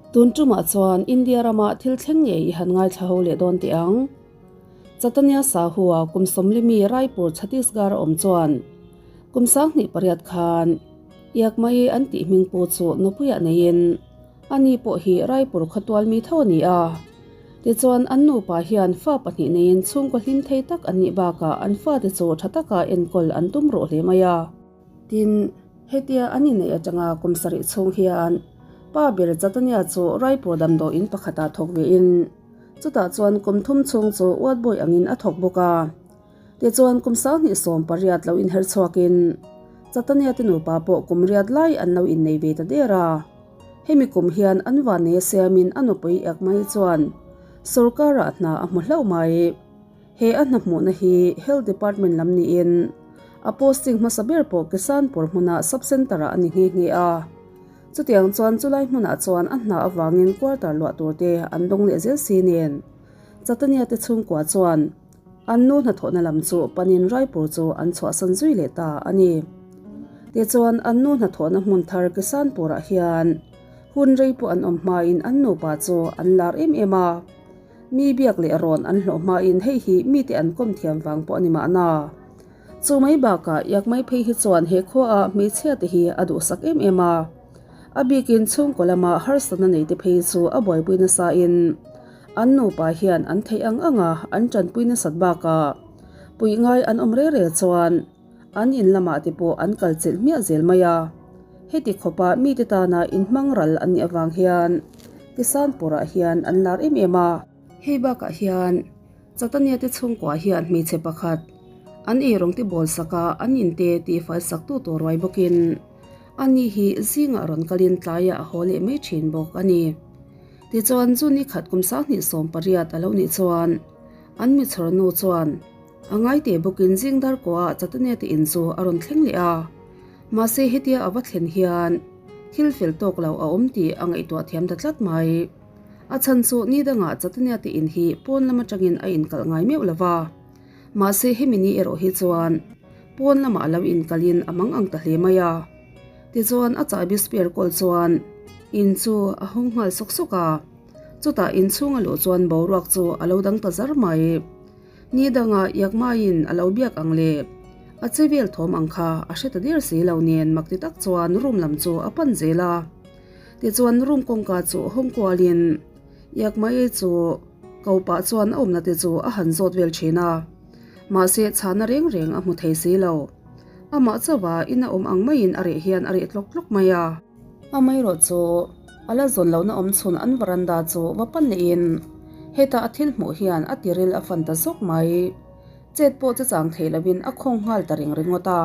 Tun tumah chuan India rama thil thleng ngei i han ngaithla ho leh dawn teh ang. Chatania Sahu-a kum sawmlimi Raipur Chhattisgarh a awm chuan kum 28 khan Iakmai an tih hming pu chu nupuiah neiin ani pawh hi Raipur khawtual mi tho a ni a. Tichuan an nupa hian fa pahnih neiin chhungkaw hlim thei tak an nih bakah an fate chu tha taka enkawl an tum ruh hle mai a. Tin, hetia an inneih atanga kum sarih chhung hian pa ber Chatania chu Raipur damdawiin pakhatah thawk vein chutah chuan kum thum chhung chu ward boy angin a thawk bawk a. Tichuan kum 28 lo inher chhuakin Chatania te nupa pawh kum riat lai an lo innei ve ta der a. Hemi kum hian an vannei a siamin a nupui Ekmai chuan sorkarah hna a hmu hlauh mai. He a hna hmuhna hi Health Department lam niin a posting hmasa ber pawh Kisanpur hmuna Sub Centre ah a ni nghe nghe a. Chutiang chuan chulai hmunah chuan a hna avangin quarter luah tur te an dawng leh zel si nen Chatania te chhungkua chuan an nu hnathawhna lam chu panin Raipur chu an chhuahsan zui leh ta a ni. Tichuan an nu hnathawhna hmun thar Kisanpur ah hian hun rei pawh an awm hmain an nupa chu an lar em em a. Mi biak leh rawn an hlawh hmain hei hi mite an kawm thiam vang pawh a ni mahna. Chu mai bakah Iakmai phei hi chuan he khuaah hmeichhia te hi a duhsak em em a. A bikin chhungkaw lama harsatna nei te phei chu a buaipui nasain an nupa hian an theih ang anga an tanpui nasat bakah puih ngai an awm rel rel chuan an in lamah te pawh an kal chelh hmiah zel mai a. Heti khawpa mite tana inhmang ral an nih avang hian Kisanpurah hian an lar em em a. Hei bakah hian Chatania te chhungkua hian hmeichhe pakhat an eirawng te bawl saka an inte tihfai sak tu tur ruai bawkin ani hi zingah rawn kalin tlaiah a haw leh mai thin bawk a ni. Tichuan chu ni khat kum 28 a lo nih chuan an michhawr nu chuan A ngaite bawkin zing dar kuahah Chatania te in chu a rawn thleng leh a. Mahse hetia a va thlen hian thil fel tawk lo a awm tih a ngaihtuah thiam ta tlat mai. A chhan chu ni dangah Chatania te in hi pawn lam atangin a inkalh ngai meuh lo va. Mahse hemi ni erawh hi chuan pawn lamah a lo inkalhin a mang ang ta hle mai a. Tichuan a chahbi spare kawl chuan in chu a hawng nghal sawk sawk a. Chutah inchhung a luh chuan boruak chu a lo dang ta zar mai. Ni danga Iakmaiin a lo biak ang le, a che vel thawm ang kha a hre ta der si lo nen mak ti tak chuan room lam chu a pan zel a. Tichuan room kawngka chu hawng kualin Iakmai chu ko pah chuan a awmna te chu a han zawt vel thin a. Mahse chhana reng reng a hmu thei si lo. Amah chauha in a awm ang maiin a reh hian a reh tlawk tlawk mai a. Amaherawhchu, a la zawn lohna awm chhun an veranda chu va pan lehin hetah a thil hmuh hian a tiril a fan ta zawk mai. Chet pawh che chang thei lovin a khawng nghal ta ring ringawt a.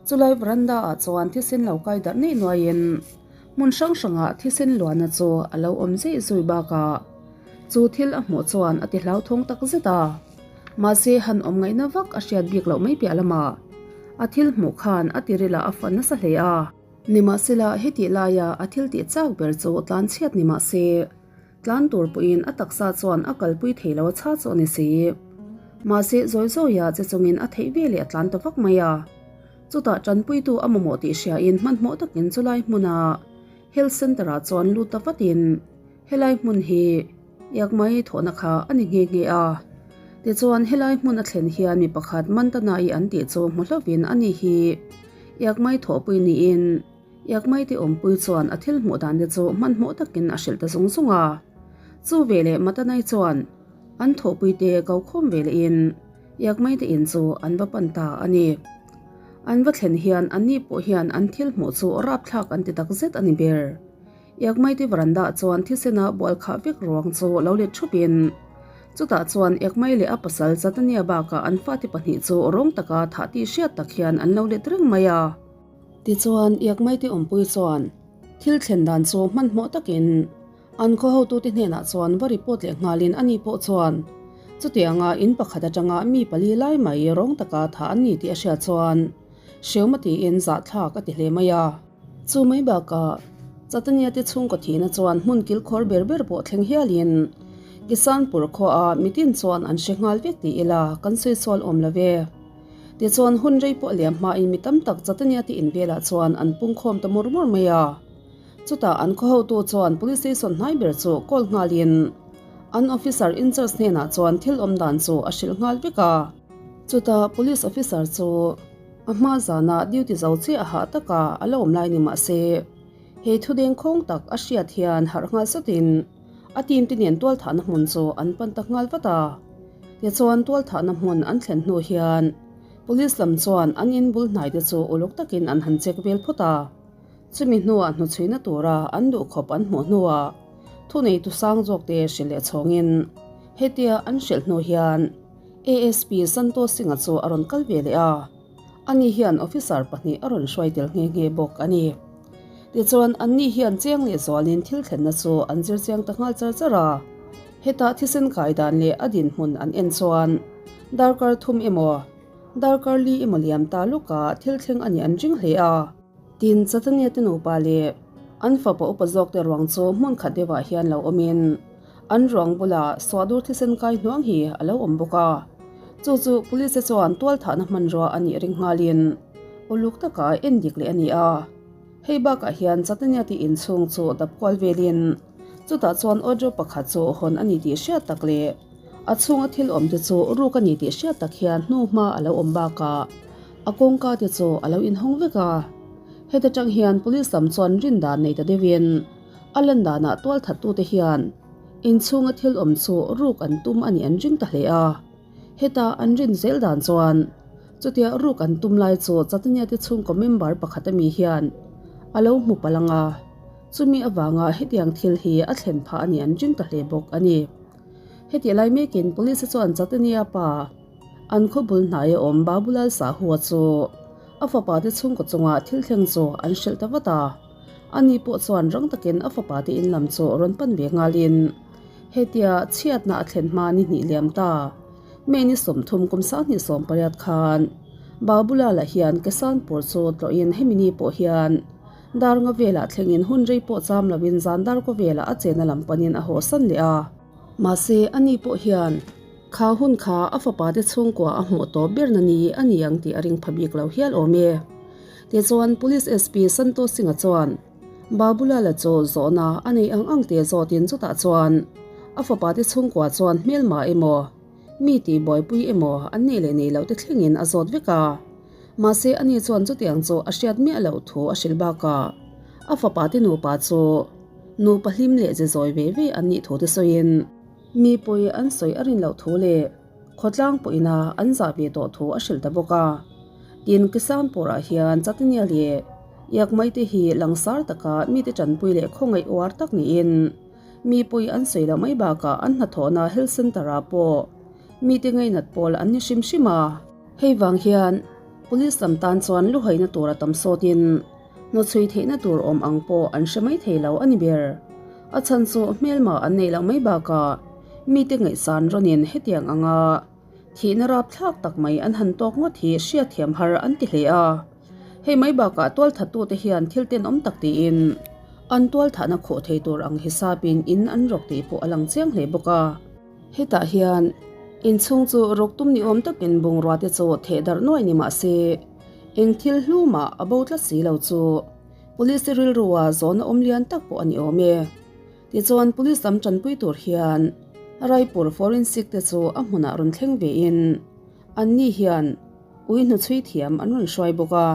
Chulai veranda ah chuan thisen lo kai darh neih nuaiin hmun hrang hrangah thisen luahna chu a lo awm zeih zui bakah chu thil a hmuh chuan a ti hlauthawng tak zet a. Mahse han awm ngaihna vak a hriat bik loh mai piah lamah a thil hmuh khan a tiril ah a fan nasa hle a. Nimahsela, hetih laia a thil tih chak ber chu tlan chhiat ni mah se, tlan tur pawhin a taksa chuan a kalpui thei lo a chha chu a ni si. Mahse, zawi zawia che chungin a theih veleh a tlan ta vak mai a. Chutah tanpuitu a mamawh tih hriain hmanhmawh takin chulai hmuna Health Centre-ah chuan lut ta vatin helai hmun hi Iakmai thawhna kha a ni nghe nghe a. Tichuan, helai hmun a thlen hian mi pakhat Mantanai an tih chu hmu hlovin a ni hi Iakmai thawhpui niin Iakmai te awmpui chuan a thil hmuh dan te chu hmanhmawh takin a hrilh ta zung zung a. Chu veleh Matanai chuan an thawhpui te ko khawm velehin Iakmai te in chu an va pan ta a ni. An va thlen hian anni pawh hian an thil hmuh chu rapthlak an ti takzet a ni ber. Iakmaite veranda chuan thisena bual khah vek ruang chu lo let thupin chutah chuan Iakmai leh a pasal Chatania bakah an fate pahnih chu rawng taka thah tih hriat tak hian an lo let reng mai a. Tichuan Iakmaite awmpui chuan thil thlen dan chu hmanhmawh takin an khaw hotute hnenah chuan va report leh nghalin ani pawh chuan chutianga in pakhat atanga mi pali lai mai rawng taka thah an ni tih a hriat chuan Hreuma tiin zahthlak a ti hle mai a. Chu mai bakah Chatania te chhungkaw thihna chuan hmun kilkhawr ber ber pawh thleng hialin Kisanpur khuaah mitin chuan an hre nghal vek ti ila kan sawi sual awm lo ve. Tichuan hun rei pawh liam hmain mi tam tak Chatania te in velah chuan an pungkhawm ta mur mur mai a. Chutah an khaw hotu chuan Police Station hnai ber chu call nghalin an Officer in charge hnenah chuan thil awm dan chu a hrilh nghal vek a. Chutah Police Officer chu a hma zanah duty zo chiah hah taka a la awm lai ni mah se, he thu dengkhawng tak a hriat hian harh nghal sawtin a team te nen tualthahna hmun chu an pan ta nghal vat a. Tichuan tualthahna hmun an thlen hnu hian Police lam chuan an in bul hnai te chu uluk takin an han check vel phawt a. Chumi hnuah hnuchhuina tura an duhkhawp an hmuh hnuah thuneitu sang zawk te hrilh leh chhawngin hetia an hrilh hnu hian ASP Santosh Singh-a chu a rawn kal ve leh a, ani hian officer pahnih a rawn hruai tel nghe nghe bawk a ni. Tichuan anni hian chiang leh zualin thil thlenna chu an zir chiang ta nghal char char a, hetah thisen kai dan leh a dinhmun an en chuan darkar thum emaw darkar li emaw liam ta lawkah thil thleng a nih an ring hle a. Tin, Chatania te nupa leh an fapa upa zawk te ruang chu hmun khat deuhah hian lo awmin an ruang bulah suahdur thisen kai hnuang hi a lo awm bawk a. Chu chu police te chuan tualthahna hmanrua a nih ring nghalin uluk taka en dik leh a ni a. Hei bakah hian Chatania te inchhung chu dap kual velin chutah chuan wardrobe pakhat chu hawn a ni tih hriat tak leh a chhunga thil awm te chu ruk a ni tih hriat tak hian hnu hma a lo awm bakah A kawngka te chu a lo inhawng vek a, heta tang hian police lam chuan rin dan nei ta deuhin a lan danah tualthattute hian inchhunga thil awm chu ruk an tum a nih an ring ta hle a. Heta an rin zel dan chuan chutia ruk an tum lai chu Chatania te chhungkaw member pakhat ami hian a lo hmu palh ang a, chumi avanga hetiang thil hi a thlen phah a nih an ring ta hle bawk a ni. Hetih lai mekin police chuan Chatania pa An khaw bul hnaia awm Babulal Sahua chu a fapa te chhungkaw chunga thil thleng chu an hrilh ta vat a. Ani pawh chuan rang takin a fapa te in lam chu rawn pan ve nghalin hetia chhiatna a thlen hma ni hnih liam ta. May ni 30 kum 2018 khan Babulala hian Kesanpur chu tlawhin hemi ni pawh hian dar nga velah thlengin hun rei pawh cham loin zan dar kaw velah a chena lam panin a hawsan leh a. Mahse ani pawh hian Kha hun kha a fapa te chhungkua a hmuh tawp ber na ni a ni ang tih a ring pha bik lo hial awm e. Tichuan Police SP Santosh Singh-a chuan Babulala chu zawhna a nei ang ang te zawtin chutah chuan a fapa te chhungkua chuan hmelma emaw, mi tih buaipui emaw an nei leh nei loh te thlengin a zawt vek a. Mahse ani chuan chutiang chu a hriat miah loh thu a hrilh bakah a fapa te nupa chu nupa hlim leh ze zawi ve ve an nih thu te sawiin, Mi pawi an sawi a rin loh thu leh khawtlang pawhina an zah ve tawh thu a hrilh ta bawk a. Tin, Kisanpur-ah hian Chatania leh Yakmai te hi langsar taka mite tanpui leh khawngaih uar tak niin mi pawi an sawi loh mai bakah an hnathawhna Health Centre-ah pawh mite ngainat pawl an ni hrim hrim a. Hei vang hian Police lam tan chuan luhaina tur a tam sawtin Hnuchhui theihna tur awm ang pawh an hre mai thei lo a ni ber. A chhan chu hmelma an neih loh mai bakah mite ngaihsan rawnin hetiang anga thihna rapthlak tak mai an han tawk ngawt hi hriatthiam har an ti hle a. Hei mai bakah tualthattute hian thil tenawm tak tiin an tualthahna khawh thei tur ang hisapin in an rawk tih pawh a lang chiang hle bawk a. Hetah hian inchhung chu rawk tum ni awm takin bungrua te chu theh darh nuai ni mah se, eng thil hlu mah a bo tlat si lo chu Police rilrua zawhna awm lian tak pawh a ni awm e. Tichuan Police lam tanpui tur hian Raipur Forensic te chu a hmunah rawn thleng vein anni hian ui hnuchhui thiam an rawn hruai bawk a,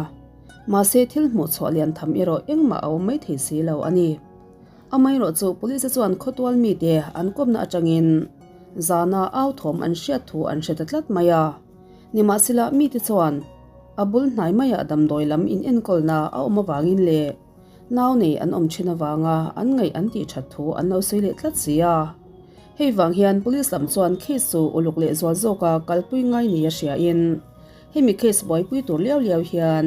mahse thil hmuhchhuah lian tham erawh engmah a awm mai thei si lo a ni. Amaherawh chu Police chuan khawtual mite an kawmna atangin zana au thawm an hriat thu an hre ta tlat mai a. Nimahsela mite chuan a bul hnai maiah damdawi lam in enkawlna a awm avangin leh nau nei an awm thin avanga an ngaih an tih that thu an lo sawi leh tlat si a. Hei vang hian Police lam chuan case chu uluk leh zual zawka kalpui ngai nia hriain hemi case buaipui tur liau liau hian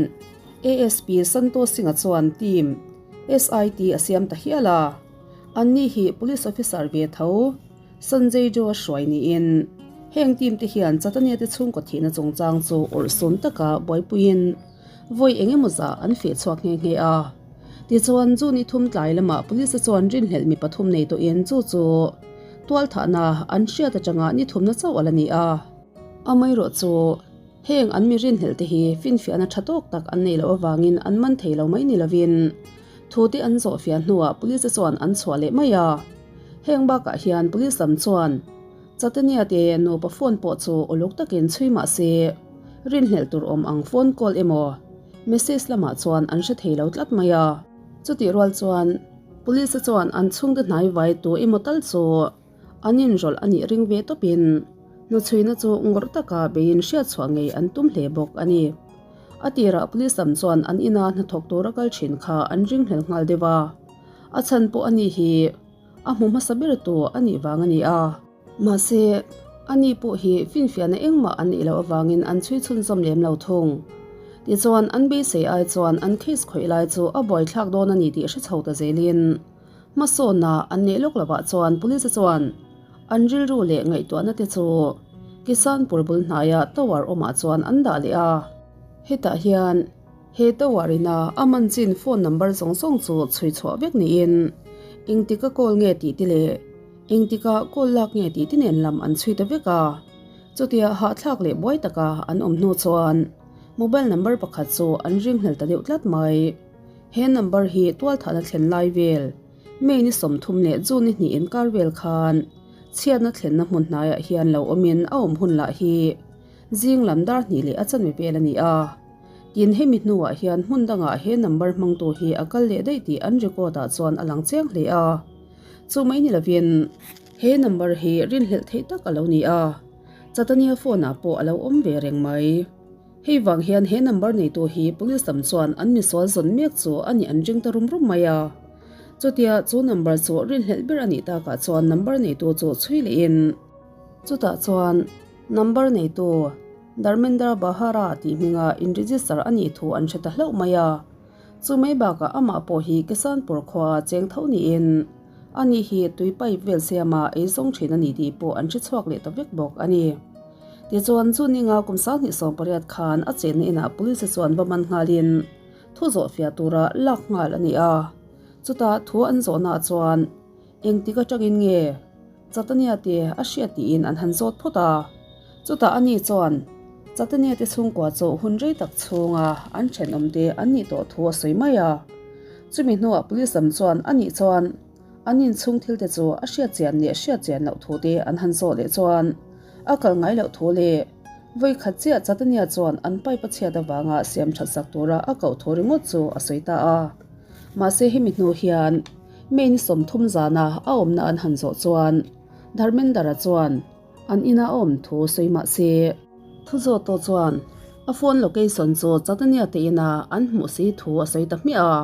ASP Santosh Singh-a chuan team SIT a siam ta hial a, anni hi Police Officer ve tho Sanjay Joe a hruai niin heng team te hian Chatania te chhungkaw thihna chungchang chu awrhsum taka buaipuiin vawi eng emaw zah an feh chhuak nghe nghe a. Tichuan June i thum tlai lamah Police chuan rinhlelh mi pathum nei tawhin chu chu tualthahna an hriat atanga ni thumna chauh a la ni a. Amaherawh chu Heng an mi rinhlelh te hi finfiahna tha tawk tak an neih loh avangin an man thei lo mai ni lovin, Thu te an zawh fiah hnuah police te chuan an chhuah leh mai a. Heng bakah hian police lam chuan Chatania te nupa phone pawh chu uluk takin chhui mah se, rinhlelh tur awm ang phone call emaw message lamah chuan an hre thei lo tlat mai a. Chutih rual chuan police te chuan an chhungte hnai vai tu emaw tal chu an inrawlh a nih ring ve tawpin hnuchhuina chu ngawrh taka beiin hriatchhuah ngei an tum hle bawk a ni. A tirah police lam chuan an ina hnathawk tura kal thin kha an ringhlel nghal deuh a, a chhan pawh a ni hi a hmu hmasa ber tu a nih vang a ni a. Mahse, a ni pawh hi finfiahna engmah an neih loh avangin an chhui chhunzawm lem lo thung. Tichuan, an beisei ai chuan an case khawih lai chu a buaithlak dawn a ni tih hre chho ta zelin hmasawnna an neih lawk lovah chuan police chuan an rilru leh ngaihtuahna te chu Kisanpur bul hnaia tower awmah chuan an dah leh a. Hetah hian he tower ina a man chin phone number zawng zawng chu chhui chhuah vek niin engtika call nge tih te leh engtika call lak nge tih te nen lam an chhui ta vek a. Chutia hahthlak leh buai taka an awm hnu chuan mobile number pakhat chu an ringhlel ta deuh tlat mai. He number hi tualthahna thlen lai vel May ni 30 leh June ni hnih inkar vel khan chhiatna thlenna hmun hnaiah hian lo awmin a awm hun lah hi zing lam dar hnih leh a chanve vel a ni a. Tin, hemi hnuah hian hmun dangah he number hmangtu hi a kal leh daih tih an record ah chuan a lang chiang hle a. Chu mai ni lovin he number hi rinhlelh theih tak a lo ni a, Chatania phone ah pawh a lo awm ve reng mai. Hei vang hian he number neitu hi police lam chuan an misual zawn mek chu a nih an ring ta rum rum mai a. Chutia chu number chu rinhlelh ber a nih takah chuan number neitu chu chhui lehin chutah chuan number neitu Dharmendra Bahara tih hminga in register a nih thu an hre ta hlauh mai a. Chu mai bakah amah pawh hi Kisanpur khua cheng tho niin ani hi tui pipe vel siama ei zawng thin a ni tih pawh an hre chhuak leh ta vek bawk a ni. Tichuan, chu ninga kum 28 khan a chenna inah police chuan va man nghalin thu zawh fiah tura lak nghal a ni a. Chutah thu an zawhnaah chuan engtik atangin nge Chatania te a hriat tiin an han zawt phawt a. Chutah ani chuan Chatania te chhungkua chu hun rei tak chhunga an thenawm te an nih tawh thu a sawi mai a. Chumi hnuah police lam chuan ani chuan An inchhung thil te chu a hriat chian leh hriat chian loh thu te an han zawh leh chuan a kal ngai loh thu leh vawi khat chiah Chatania chuan an pipe a chhiat avanga siam that sak tura a koh thu ringawt chu a sawi ta a. Mahse hemi hnu hian May ni 30 zana a awmna an han zawh chuan Dharmendra chuan an ina a awm thu sawi mah se thu zawh tawh chuan a phone location chu Chatania te ina an hmuh si thu a sawi ta hmiah a.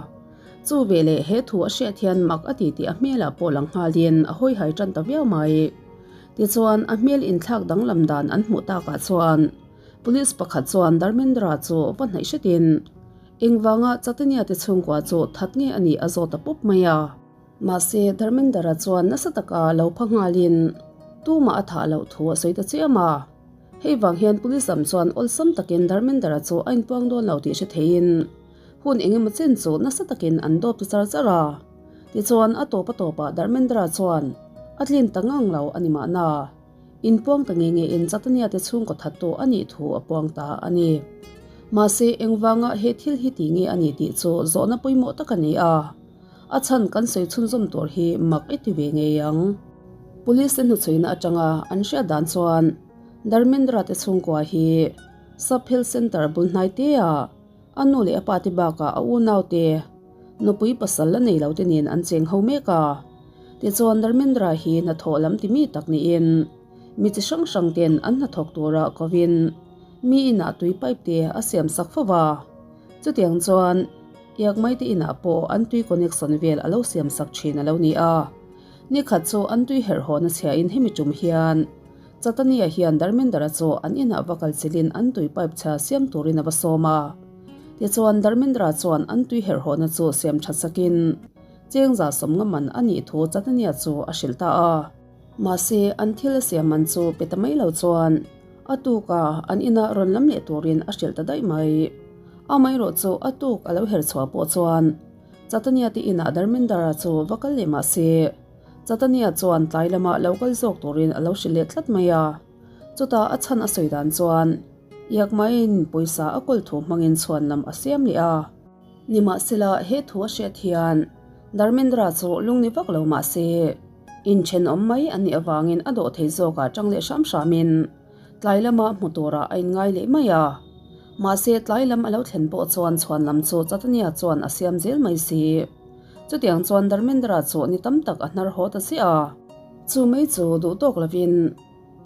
Chu veleh he thu a hriat hian mak a ti tih a hmelah pawh lang nghalin a hawihai tan ta viau mai. Tichuan, a hmel inthlak danglam dan an hmuh takah chuan Police pakhat chuan Dharmendra chu va hnaih hretin engvanga Chatania te chhungkua chu that nge a nih a zawt ta pawp mai a. Mahse, Dharmendra chuan nasa taka lo pha nghalin tumah a thah loh thu a sawi ta chiam a. Hei vang hian Police lam chuan awlsam takin Dharmendra chu a inpuang dawn lo tih hre theiin Hun engemaw chen chu nasa takin an dawp ta char char a. Tichuan a tawp a tawpah Dharmendra chuan a tlin ta ngang lo a ni mahna. Inpuang ta nge nge in Chatania te chhungkaw thattu a nih thu a puang ta a ni. Mahse engvanga he thil hi ti nge a ni tih chu zawhna pawimawh tak a ni a. A chhan kan sawi chhunzawm tur hi mak i ti ve ngei ang. Police te hnuchhuina atanga an hriat dan chuan Dharmendra te chhungkua hi Sub Health Centre bul hnai te ah A nu leh a pa te bakah a unau te, nupui pasal la nei lo te nen an cheng ho mek a. Tichuan Dharmendra hi hnathawh lam ti mi tak niin mi chi hrang hrang ten an hnathawk tura kovin mi inah tui pipe te a siam sak fo va. Chutiang chuan Iakmai te inah pawh an tui connection vel a lo siam sak thin a lo ni a. Nikhat chu an tui herh hawn a chhiahin hemi tum hian Chatania hian Dharmendra chu an inah va kal chilhin an tui pipe chhia siam turin a va sawm a. Tichuan Dharmendra chuan an tui herhhawhna chu siam that sakin chengza sawmnga man a nih thu Chatania chu a hrilh ta a. Mahse an thil a siam man chu pe ta mai lo chuan a tuka an inah rawn lam leh turin a hrilh ta daih mai. Amaherawh chu a tuk a lo her chhuah pawh chuan Chatania te inah Dharmendra chu va kal leh mahse Chatania chuan tlai lama lo kal zawk turin a lo hrilh leh tlat mai a. Chutah a chhan a sawi dan chuan Iakmaiin pawisa a kawl thu hmangin chhuan lam a siam leh a. Nimahsela, he thu a hriat hian Dharmendra chu lungni vak lo mah se, inthenawm mai an nih avangin a dawh thei zawkah tang leh hram hramin tlai lama hmu turah a inngai leh mai a. Mahse, tlai lam a lo thlen pawh chuan chhuan lam chu Chatania chuan a siam zel mai si. Chutiang chuan Dharmendra chu ni tam tak a hnar haw ta ziah a. Chu mai chu duh tawk lovin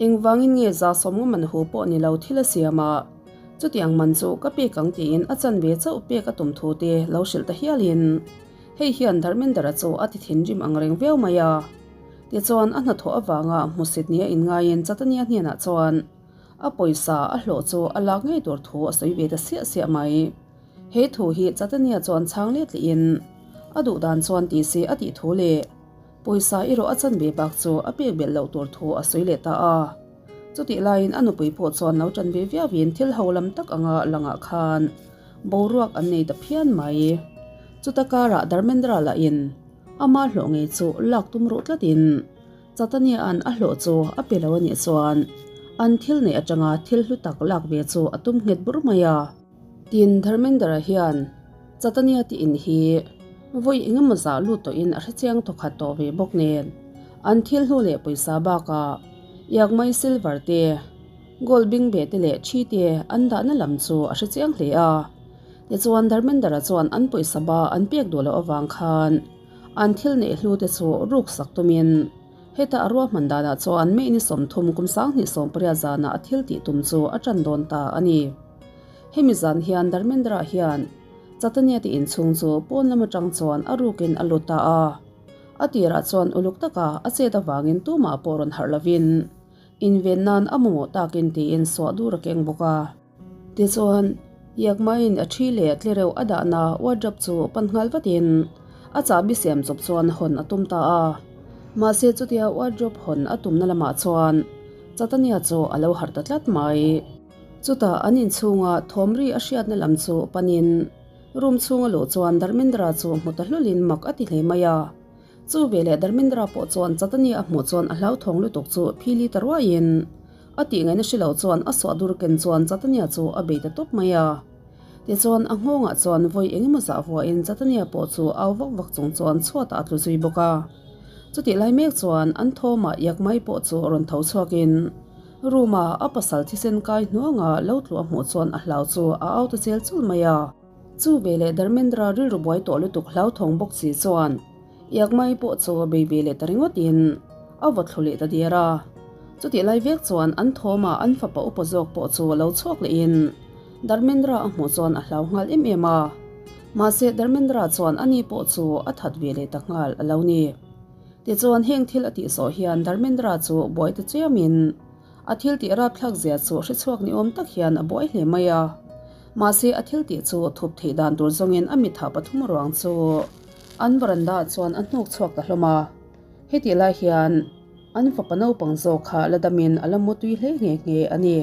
Engvangin nge za sawmnga man hu pawh ni lo thil a siam a, chutiang man chu ka pek ang tiin a chanve chauh pek a tum thu te lo hrilh ta hialin hei hian Dharmendra chu a ti thinrim ang reng viau mai a. Tichuan a hnathawh avanga hmusit nia inngaiin Chatania hnenah chuan a pawisa a hlawh chu a lak ngei tur thu a sawi ve ta siah siah mai. He thu hi Chatania chuan chhang let lehin a duh dan chuan ti se a tih thu leh Pawisa erawh a chan ve bak chu a pek belh loh tur thu a sawi leh ta a. Chutih laiin a nupui pawh chuan lo ṭan ve viauin thil ho lam tak anga langah khan boruak an nei ta phian mai. Chuta karah Dharmendra lahin ama hlawh ngei chu lak tum ruh tlatin Chatania'n a hlawh chu a pe lo a nih chuan an thil neih atanga thil hlu tak lak ve chu a tum nghet bur mai a. Tin, Dharmendra hian Chatania tih in hi vawi engemaw zah lut tawhin a hrechiang thawkhat tawh ve bawk nen, an thil hnu leh pawisa bakah Iakmai silver te, gold bingbe te leh thi te an dahna lam chu a hrechiang hle a. Tichuan Dharmendra chuan an pawisa ba an pek duh loh avang khan an thil neih hlu te chu ruk sak tumin heta a ruahman danah chuan May ni 30 kum 2018 zanah a thil tih tum chu a tan dawn ta a ni. Hemi zan hian Dharmendra hian Chatania te inchhung chu pawn lam atang chuan a rukin a lut ta a. A tirah chuan uluk taka a chet avangin tumah pawh rawn harh lovin inven nan a mamawh takin tiin suah dur a keng bawk a. Tichuan, Yakmain a thi leh tlereuh a dahna wardrobe chu pan nghal vatin a chahbi siam chawp chuan hawn a tum ta a. Mahse chutia wardrobe hawn a tumna lamah chuan Chatania chu a lo harh ta tlat mai. Chutah an inchhunga thawmri a hriatna lam chu panin room chhunga luh chuan Dharmendra chu hmu ta hlulin mak a ti hle mai a. Chu veleh Dharmendra pawh chuan Chatani a hmuh chuan a hlauthawng lutuk chu phili ta ruaiin a tih ngaihna hre lo chuan a suah dur ken chuan Chatania chu a bei ta tawp mai a. Tichuan a nghawngah chuan vawi engemaw zah vuahin Chatania pawh chu au vak vak chung chuan chhuatah a tlu zui bawk a. Chutih lai mek chuan an thawmah Yakmai pawh chu rawn tho chhuakin Room-a a pasal thisen kai hnuanga lo tluh a hmuh chuan a hlau chu a au ta chel chul mai a. Chu veleh Dharmendra rilru buai tawh lutuk hlauthawng bawk si chuan Iakmai pawh chu a bei ve leh ta ringawtin a vaw thlu leh ta der a. Chutih lai vek chuan an thawma an fapa upa zawk pawh chu lo chhuak lehin Dharmendra a hmuh chuan a hlau nghal em em a. Mahse Dharmendra chuan ani pawh chu a that ve leh ta nghal a lo ni. Tichuan heng thil a tih zawh hian Dharmendra chu buai ta chiamin a thil tih rapthlak zia chu hre chhuak ni awm tak hian a buai hle mai a. Mahse a thil tih chu thup theih dan tur zawngin a mitha pathum ruang chu an veranda ah chuan a hnuk chhuak ta hlawm a. Hetih lai hian an fapa naupang zawk kha la damin a la mu tui hle nghe nghe a ni.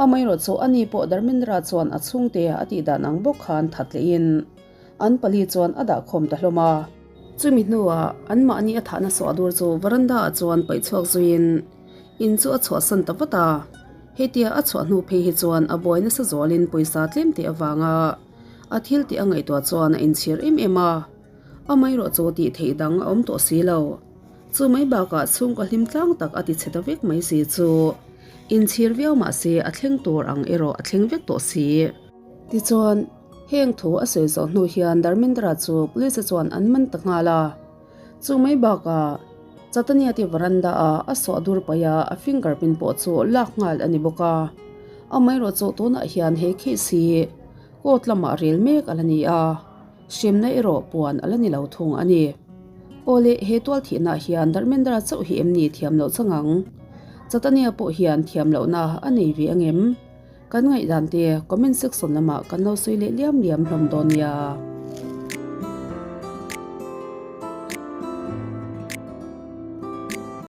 Amaherawhchu chu ani pawh Dharmendra chuan a chhungte a tih dan ang bawk khan that lehin An pali chuan a dah khawm ta hlawm a. Chumi hnuah anmahni a thahna suah dur chu veranda ah chuan paih chhuak zuiin in chu a chhuahsan ta vat a. Hetia a chhuah hnu phei hi chuan a buai nasa zualin pawisa tlem teh avanga a thil tih a ngaihtuah chuan a inchhir em em a. Amaherawh chu tih theih dang a awm tawh si lo. Chu mai bakah chhungkaw hlim tlang tak a ti chhe ta vek mai si chu inchhir viau mahse a thleng tur ang erawh a thleng vek tawh si. Tichuan, heng thu a sawi zawh hnu hian Dharmendra chu police chuan an man ta nghal a. Chu mai bakah Chatania te veranda ah a suah dur paih a, a finger print pawh chu lak nghal a ni bawk a. Amaherawhchu tunah hian he case hi court lamah rel mek a la ni a, hremna erawh puan a la ni lo thung a ni. Awle, he tual thihna hian Dharmendra chauh hi em ni thiam loh chang ang? Chatania pawh hian thiam lohna a nei ve angem? Kan ngaihdan te comment section lamah kan lo sawi leh liam liam hlawm dawn nia.